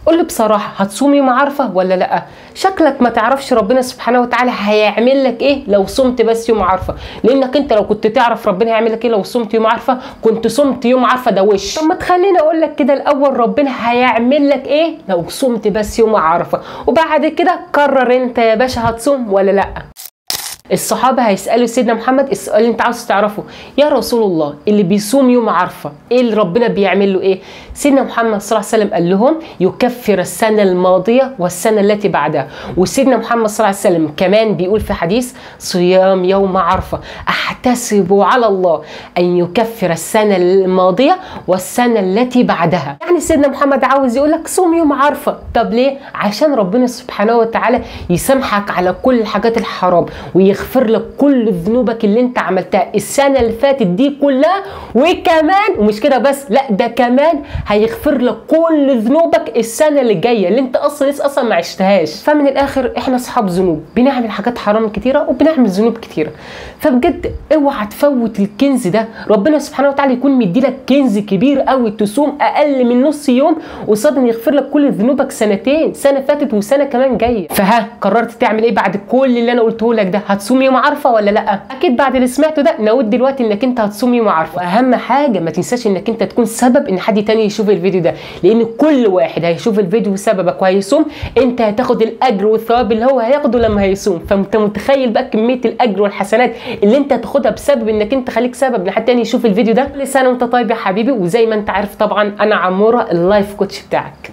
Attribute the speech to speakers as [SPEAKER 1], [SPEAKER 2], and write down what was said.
[SPEAKER 1] قول لي بصراحة، هتصوم يوم عرفه ولا لا؟ شكلك ما تعرفش ربنا سبحانه وتعالى هيعمل لك ايه لو صمت بس يوم عرفه، لانك انت لو كنت تعرف ربنا هيعمل لك ايه لو صمت يوم عرفه كنت صمت يوم عرفه ده وش. طب ما تخليني اقول لك كده الاول ربنا هيعمل لك ايه لو صمت بس يوم عرفه، وبعد كده قرر انت يا باشا هتصوم ولا لا. الصحابة هيسالوا سيدنا محمد السؤال اللي انت عاوز تعرفه، يا رسول الله اللي بيصوم يوم عرفه ايه اللي ربنا بيعمل له ايه؟ سيدنا محمد صلى الله عليه وسلم قال لهم يكفر السنة الماضية والسنة التي بعدها. وسيدنا محمد صلى الله عليه وسلم كمان بيقول في حديث صيام يوم عرفه احتسب على الله ان يكفر السنة الماضية والسنة التي بعدها. يعني سيدنا محمد عاوز يقول لك صوم يوم عرفه. طب ليه؟ عشان ربنا سبحانه وتعالى يسامحك على كل الحاجات الحرام ويغفر لك كل ذنوبك اللي انت عملتها السنة اللي فاتت دي كلها، وكمان ومش كده بس، لا ده كمان هيغفر لك كل ذنوبك السنة اللي جاية اللي انت اصلا لسه اصلا ما عشتهاش. فمن الاخر احنا اصحاب ذنوب، بنعمل حاجات حرام كتيرة وبنعمل ذنوب كتيرة، فبجد اوعى تفوت الكنز ده. ربنا سبحانه وتعالى يكون مديلك كنز كبير قوي، تصوم اقل من نص يوم قصاد ان يغفر لك كل ذنوبك سنتين، سنة فاتت وسنة كمان جاية. فها قررت تعمل ايه بعد كل اللي انا قلته لك ده؟ هتصوم يوم عرفه ولا لا؟ اكيد بعد اللي سمعته ده نود دلوقتي انك انت هتصوم يوم عرفه. واهم حاجة ما تنساش انك انت تكون سبب ان حد تاني يشوف الفيديو ده، لان كل واحد هيشوف الفيديو بسببك وهيصوم، انت هتاخد الاجر والثواب اللي هو هياخده لما هيصوم. فانت متخيل بقى كمية الاجر والحسنات اللي انت هتاخدها بسبب انك انت خليك سبب ان حد تاني يشوف الفيديو ده. كل سنة وانت طيب يا حبيبي، وزي ما انت عارف طبعا انا عموره ال life coach بتاعك.